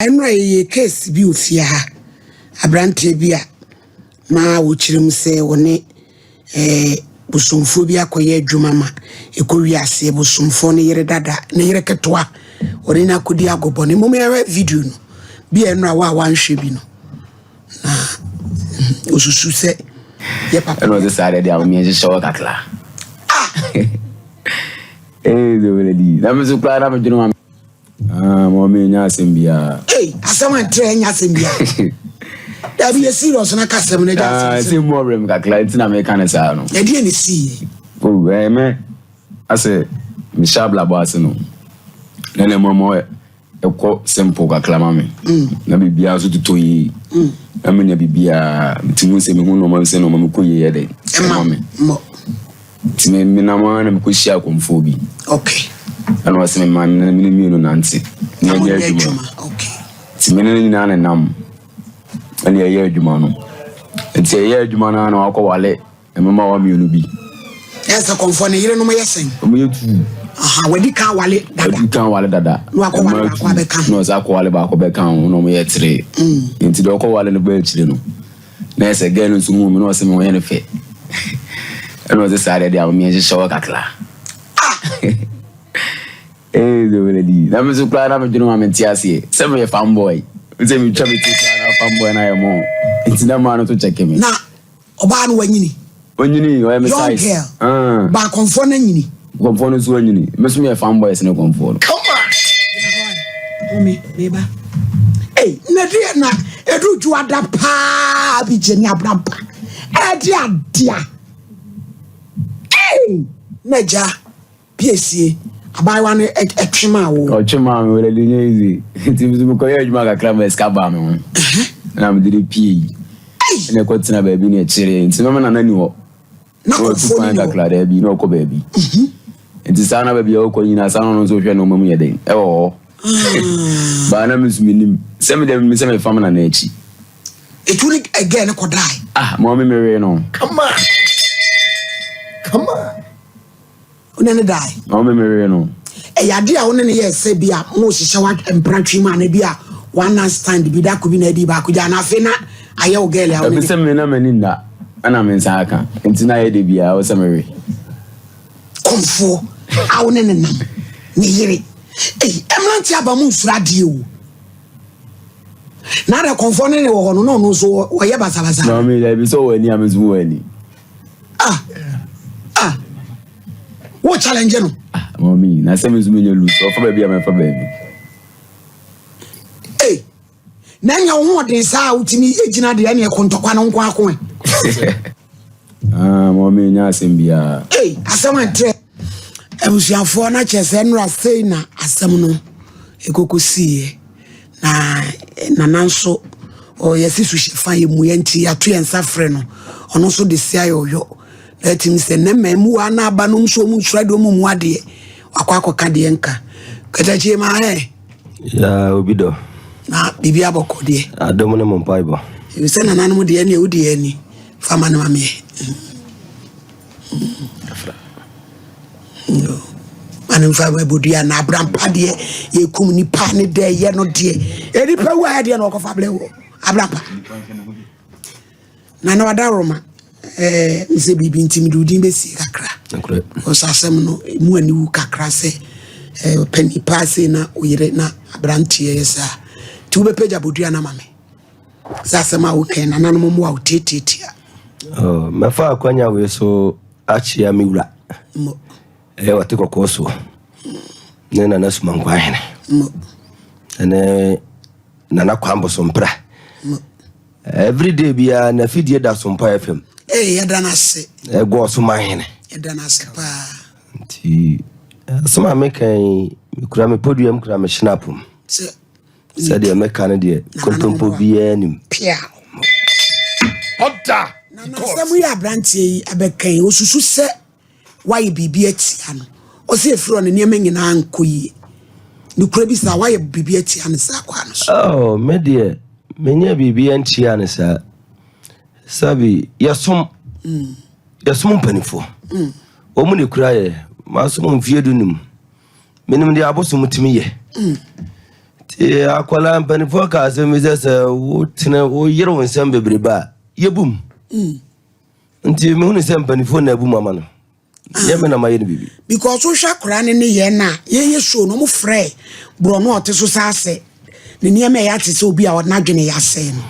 Ɛnora yɛyɛ case bi wɔ fie ha. Aberanteɛ bi a na wɔkyerɛ mu sɛ wɔne bosomfoɔ bi akɔyɛ adwuma ma ɛkɔwie aseɛ bosomfoɔ no yere dada ne yere ketewa wɔne no akɔdi agobɔne. Mmom yɛhwɛ video no bi a ɛnora wo a wanhwɛ bi no na osusu sɛ yɛ papa. Ɛna ɔsɛ saa deɛ deɛ ahomeɛ hyehyɛ wɔ kakra. Ah! Ee, sɛ wɔlɛ di. Na me nso koraa na medwene ma. Ah, ma ɔmo nya asɛm biara. Ei, asɛm a ntrɛ nya asɛm biara. Dabi yɛ serious na ka asɛm no gya Ah, asɛm. sɛ mu ɔbrɛ m kakra nti na meka ne saa no. Ɛdeɛ ne sii. Oh, ɛɛ mɛ asɛ mehyɛ abrabɔ ase no. Na na mmom ɛkɔ simple kakra ma me. Na biribiara nso totɔ yie. Na menya biribiara nti mu sɛ mehu nneɛma sɛ nneɛma mekɔ yie yɛ dɛ. Ɛma me. mmɔ. Nti me menam ara na mekɔhyia akɔmfoɔ bi. Okay. Ɛna ɔsɛ me ma me ne mmienu nante. Na Na yɛnyɛ monyɛ adwuma. adwuma. Okay. Nti me ne no nyinaa nenam ɛna yɛyɛ adwuma no. Nti yɛyɛ adwuma no ara na wakɔwale mmabaawa mmienu bi. Ɛyɛ sɛ kɔmfoɔ ne yerenom yɛ sɛn? Wɔn yɛ tuu. Aha, wadi kan wale dada. Wadi kan wale dada. Na wakɔwale Mmaa baako tuu. abɛka ho. Na ɔsɛ akɔwale baako bɛka ho na wɔn yɛ tere. Nti deɛ ɔkɔwale no bɛɛ akyire no, na yɛ sɛ girl no nso hu me na ɔsɛ me ho yɛ no fɛ. Ɛna ɔsɛ saa deɛ deɛ ahomeɛ hyehyɛ wɔ kakra. Ah! Ee, sɛ wɔlɛ di. Na me nso koraa na medwene ma mente aseɛ. Sɛ meyɛ fanboy. Sɛ metwa me ti koraa na fanboy na ayɛ mɔ. Nti na maa no to kyɛke me. Na ɔbaa no wanyini. Onyini, ɔyɛ me Young size. girl. Ah. Ba kɔmfoɔ no anyini. Kɔmfoɔ no nso anyini. Me nso meyɛ fanboy sene kɔmfoɔ no. Come on. Gyina hɔ ɛ. Mami, meba. Ei, na deɛ na ɛdu dwoada paa bi gye ne abrampa. Ɛde adea. Ei, na gya piesie. Abaayewa no ɛtwe maa wo. Ɔtwe maa me, wɔlɛ de nyɛ easy. Nti me nso mekɔyɛ adwuma kakra ma sika baa me ho. Na mede de pie yi. Ɛna ɛkɔtena baabi na ɛkyeree. Nti na me nana ni hɔ. Na Na watu kɔmfoɔ no kwan ni hɔ. kakra daabi na ɔkɔ baabi. Nti saa na baabi a ɔkɔ nyinaa saa na ɔno nso hwɛ nneɛma mu yɛ den ɛwɔ hɔ. Baa na me nso menim sɛ me deɛ me sɛ mefa me nana akyi. Etu ne ɛgɛɛ ne kɔdae. Ah, ma ɔme mewee no. Come on. Come on. Wo ne ne dae. Ma ɔme mewee no. Ɛyɛ ade a wo ne ne yɛɛ sɛ bi a mo hyehyɛ wa mpratwe mu ana bi a one night stand bi da ko bi na adi baako gya ana afei na ayɛ wo girl a wo ne Ɛbi ne. sɛ me na m'ani nna ɛna me nsa aka nti na ayɛ de biara wɔ sɛ mewe. Kɔmfoɔ a wo ne ne nam ne yere. Ei, mmeranteɛ aba mu nsuro adeɛ o. Na adɛ kɔmfoɔ ne ne wɔ hɔ no na ɔno nso ɔyɛ basabasa. Na ɔme daabi sɛ ɔwɔ ani a me nso mewɔ ani. Ah, ah, wo challenge no. Ah, mɔmi, na sɛ me nso menya loose, ɔfa baabi a mɛfa baabi. Ei, na ɛnyɛ wo ho ɔden saa a wotumi gyina deɛ ɛne ɛko ntɔkwa no nko ako ɛ. Ah, mɔmi, nya asɛm biara. Ei, asɛm antrɛ. Abusuafoɔ na kyerɛ sɛ nnora sei na asɛm no ɛkɔkɔ siiɛ. Na nana nso ɔyɛ si so hyɛ fa yɛ mu yɛ nti yɛato yɛn nsa frɛ no. Ɔno nso de si ayɛ ɔyɔ. Na atumi sɛ nnɛ mmamuwa na aba no nso ɔmu nsura deɛ ɔmu mu adeɛ. Wakɔ akɔka deɛ nka. Katakyie ma ɛ. Ya obi dɔ. Na biribi abɔkɔ deɛ. Adom ne mo mpaebɔ. Sɛ nananom deɛ ɛne ɛwo deɛ ani. Fa ma no ma meɛ. Mane mfa abodua na abrampa deɛ yɛkum nipa ne dɛ yɛ no deɛ nipa wu ayɛ deɛ na ɔkɔfa blɛ wɔ abrampa na na wada roma ɛɛ sɛ biribi nti mede wodin bɛsie kakra ɔsɛ asɛm no mu aniwu kakra sɛ ɛɛ ɔpɛ nipa sei na oyere na aberanteɛ yɛ saa nti wobɛpɛgya abodua no ama me sɛ asɛm a wokɛn nananom mmoa wo tiatiatia. Oh, mɛfa akwanya wei so akyea me wura ɛyɛ wɔte kɔkɔɔ soɔ ne nana sumankwa ahene ɛne nana kwan bosompra everyday biara na fidie da sompa fm. Ee, yɛda no ase. Ɛgɔ ɔsoma ahene. Yɛda no ase paa. Nti asɛm a meka yi, mekura me podium kura me hyinapom sɛ sɛdeɛ mɛka no deɛ kontompo biara nim. Pia. Ɔda. Na asɛm yi aberanteɛ yi abɛka yi, osusu sɛ wayɛ biribi atia no. Ɔsɛ efiri ɔne nneɛma nyinaa nkɔ yie. Nokura bi saa wayɛ biribi atia no saa kwan no so. Oh, me deɛ menyɛ biribi antia no saa. Sabi yɛsom yɛsom mpanimfoɔ wɔn mu ne kura yɛ masom mfie 15 menim deɛ abosom tumi yɛ. Nti akwadaa mpanimfoɔ ka asɛm bi sɛ sɛ wotena woyere wo nsɛm bebrebe a yɛbum. Nti mehunu sɛ mpanimfoɔ na abu mu ama no. Nyɛ me na mayɛ no biribi. Because wohwɛ akwadaa no ne yɛn no a yɛyɛ show no ɔmo frɛ borɔno a ɔte so saa sɛ ne nneɛma ɛyɛ ate sɛ obi a n'adwene yɛ asɛe no.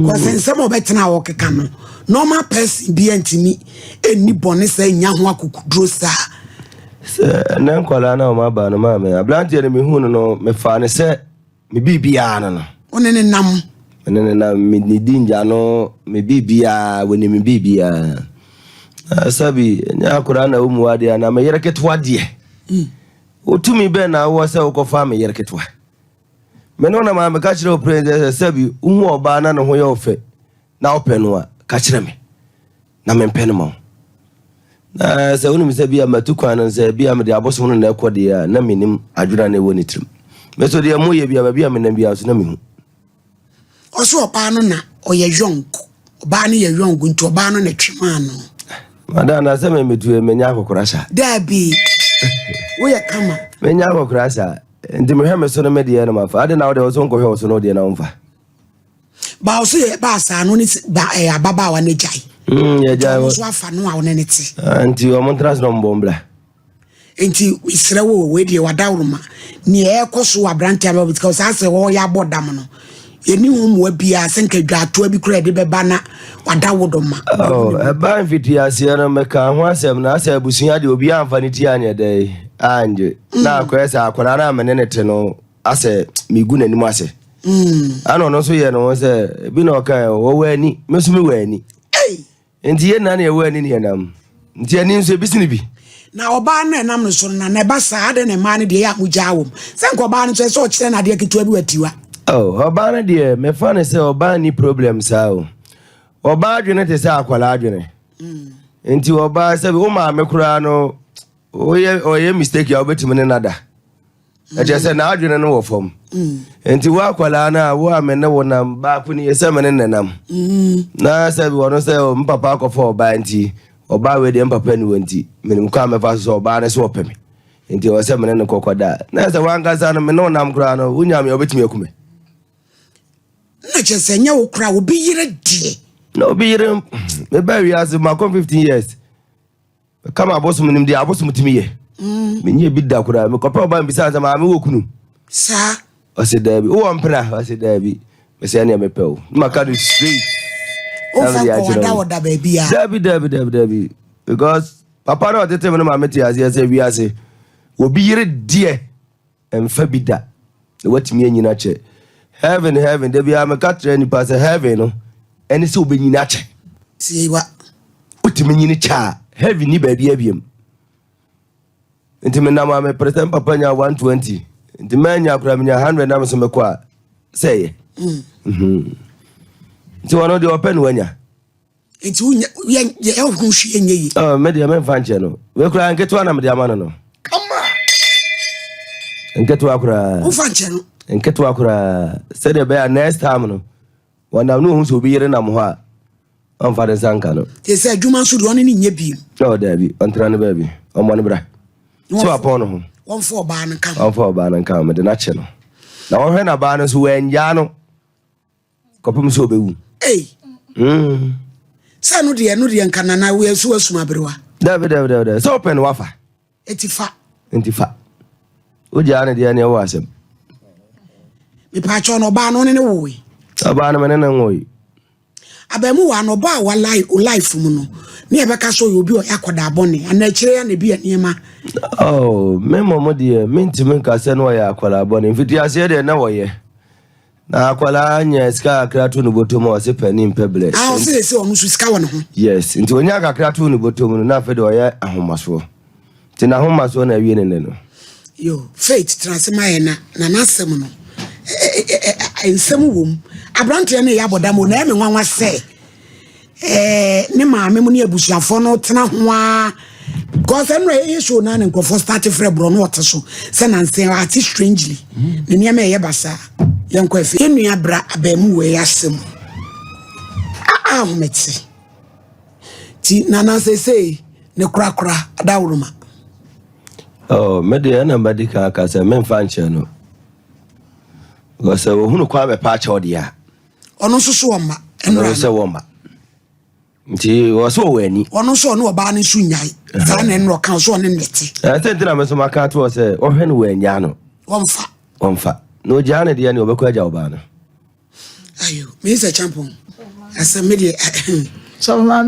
Because nsɛm a ɔbɛtena a ɔkeka no normal person bi ntumi ɛnni bɔne sɛ nya ho akokoduro saa. Sɛ ɛnɛ nkwadaa no a wɔn aba no maame aberanteɛ no mehu no no mefaa no sɛ me biribiara no no. Wo ne ne nam. Me ne ne nam me ne di ngya no me biribiara wɔnim me biribiara. Na sɛbi ɛnyɛ akwadaa na wɔmu adeɛ na me yere ketewa deɛ. Wotumi bɛn na wowɔ sɛ wokɔfa me yere ketewa. Me no na maa meka kyerɛ wo pere sɛ sɛbi wohu ɔbaa na ne ho yɛ wo fɛ na wopɛ no a ka kyerɛ me na mempɛ no ma wo. Na sɛ wonim sɛ bia matu kwan no sɛ bia mede abosom no na ɛkɔ deɛ a na menim adwene a na ɛwɔ ne tirim. Me so deɛ moyɛ bia baabi a menam bia nso na mehu. Ɔsɛ ɔbaa no na ɔyɛ young. Ɔbaa no yɛ young nti ɔbaa no na twe maa no. Madam na sɛ memetu menya akɔkora saa. Daabi. Woyɛ kama. Menya akɔkora saa. Nti mehwɛ me so no me deɛ no mafa. Ade na wode wo so nkɔhwɛ wo so no deɛ na womfa. Ba ɔsɛ yɛ ba saa no ne ba ɛyɛ ababaawa no gyae. Yɛ gyae. Ɔno nso afa no a ɔne ne te. Nti ɔmo ntena so na ɔmo bɔ mbra. Nti mesrɛ wo wei deɛ wadaworoma nea ɛkɔ so wɔ aberante a bɛbɛ saa sɛ wɔyɛ abɔ dam no yɛni ho mmoa biara sɛ nka dwaatoa bi koraa yɛde bɛba na wada wo dɔ ma. Oh, ɛba mfitiaseɛ no meka ho asɛm na asɛ abusua deɛ obiara amfa ne ti anyɛ dɛ angye na akɔyɛ sɛ akwadaa no a mene ne te no asɛ megu n'anim ase ana ɔno nso yɛ ne ho sɛ ebi na ɔka wɔwɔ ani me nso mewɔ ani nti yɛn nna na yɛwɔ ani ne yɛnam nti ani nso ebi sene bi. Na ɔbaa no ɛnam no so no na na ɛba saa adɛn na mmaa no deɛ ɛyɛ a mogyaa wɔm sɛ nka ɔbaa no kyerɛ sɛ ɔkyerɛ no adeɛ ketewa bi wɔ atiwa. Oh, ɔbaa no deɛ mefa no sɛ ɔbaa ni problem saa o. Ɔbaa adwene te sɛ akwadaa adwene. Nti ɔbaa sɛ wo maame koraa no ɔyɛ ɔyɛ mistake a wobɛtumi ne nada. Ɛkyerɛ sɛ n'adwene no wɔ fam. Nti wo akwadaa no a wo a me ne wo nam baako ni sɛ me ne ne nam. Na sɛ bi ɔno sɛ m papa akɔfa ɔbaa nti ɔbaa wei deɛ m papa ni wɔ nti menim kwan mɛfa so sɛ ɔbaa no sɛ ɔpɛ me. Nti ɛwɔ sɛ me ne no kɔkɔ da. Na sɛ wankasa no me ne wo nam koraa no wonya me a wobɛtumi aku me. Na kyerɛ sɛ nyɛ wo koraa obi yere deɛ. Na obi yere mebaa wiase makɔ 15 years. Kama abosom nim deɛ abosom tumi yɛ. Menyɛ bi da koraa mekɔpɛ ɔbaa mbisa sɛ maame wɔ kunu. Saa. Ɔse daabi wowɔ mpena ɔse daabi mesɛ ɛneɛ mepɛ wo na maka no straight. Womfa nkɔ wada ɔda baabi a. Daabi daabi daabi daabi because papa no ɔtete me no ma mete aseɛ sɛ wiase obi yere deɛ ɛmfa bi da na watumi anyina kyɛ heaven heaven da biara meka kyerɛ nipa sɛ heaven no ɛne sɛ wobɛnyina kyɛ. Tie wa. Wotumi nyini kyɛ a heaven ni baabi abiem nti menam a mepere sɛ mpapa nya 120 nti manya koraa menya 100 na me so mekɔ a sɛ ɛyɛ nti ɔno deɛ ɔpɛ no wanya. Nti wonya yɛ yɛ ho hwee nyɛ yi. Oh, me deɛ memfa nkyɛ no wei koraa nketewa na mede ama no no. Kama. Nketewa koraa. Womfa nkyɛ no. Nketewa koraa sɛdeɛ ɛbɛyɛ a next time no wɔnam ne wɔhu sɛ obi yere nam hɔ a ɔmfa ne nsa nka no. Te sɛ adwuma nso deɛ ɔne ne nyɛ biem. Ɔ daabi ɔntena ne baabi ɔmmɔ ne bra. So apɔn no ho. Wɔmfa ɔbaa no nka ho. Ɔmfa ɔbaa no nka ho mede no akyɛ no. Na wɔhwɛ na baa no nso wɔangyaa no kɔpem sɛ ɔbɛwu. Ei. Sɛ no deɛ no deɛ nka nana woyɛ so asum aberewa. Daabi daabi daabi daabi sɛ ɔpɛ no wafa. Eti fa. Nti fa. Wogyaa no deɛ neɛ wɔ asɛm. Mepaakyɛw no ɔbaa no ne ne woe. Ɔbaa no me ne ne nwoe. Abaamu wa no ɔbaa wa life mu no ne yɛbɛka sɛ ɔyɛ obi a ɔyɛ akɔdaa bɔne anaa akyire ya na ebi yɛ nneɛma. Oh, me mmom deɛ mentumi nka sɛ na ɔyɛ akwadaa bɔne. Mfitiaseɛ deɛ na wɔyɛ. Na akwadaa nya sika kakra to ne bɔtɔ mu a ɔse panin mpɛ blɛ. Ah, ɔse sɛ ɔno nso sika wɔ ne ho. Yes, nti onya kakra to ne bɔtɔ mu no na afei deɛ ɔyɛ ahomasoɔ. Nti n'ahomasoɔ na awie ne nne no. Yo, Faith tena ase ma yɛn na na n'asɛm no nsɛm wɔ mu. Aberanteɛ no yɛ abɔdam o na ɛyɛ me nwanwa sɛ ɛɛ ne maame mu ne abusuafoɔ no tena ho ara because ɛno na ɛyɛ show na ne nkurɔfoɔ start frɛ borɔ no ɔte so sɛ nanse ate strangely ne nneɛma ɛyɛ basaa yɛnkɔ afei. Yɛn nua bra abaamu wɔ ɛyɛ asɛm a ahomete ti nana sesei ne korakora adaworoma. Oh, me deɛ ɛna madi kan aka sɛ memfa nkyɛ no. Because sɛ ohunu kwan bɛpa akyɛw deɛ a. Ɔno nso so ɔmma. Ɔno sɛ wɔmma. Nti wɔ sɛ ɔwɔ ani. Ɔno nso ɔne ɔbaa no nso nyae. Saa na ɛno ɔka ɔso ɔne ne te. Ɛsɛ nti na me nso maka ato hɔ sɛ ɔhwɛ no wɔanyaa no. Wɔmfa. Wɔmfa. Na ogyaa no deɛ ne ɔbɛkɔ agya ɔbaa no. Ayo, me sɛ champon. Asɛm me deɛ. Sɔfo maame.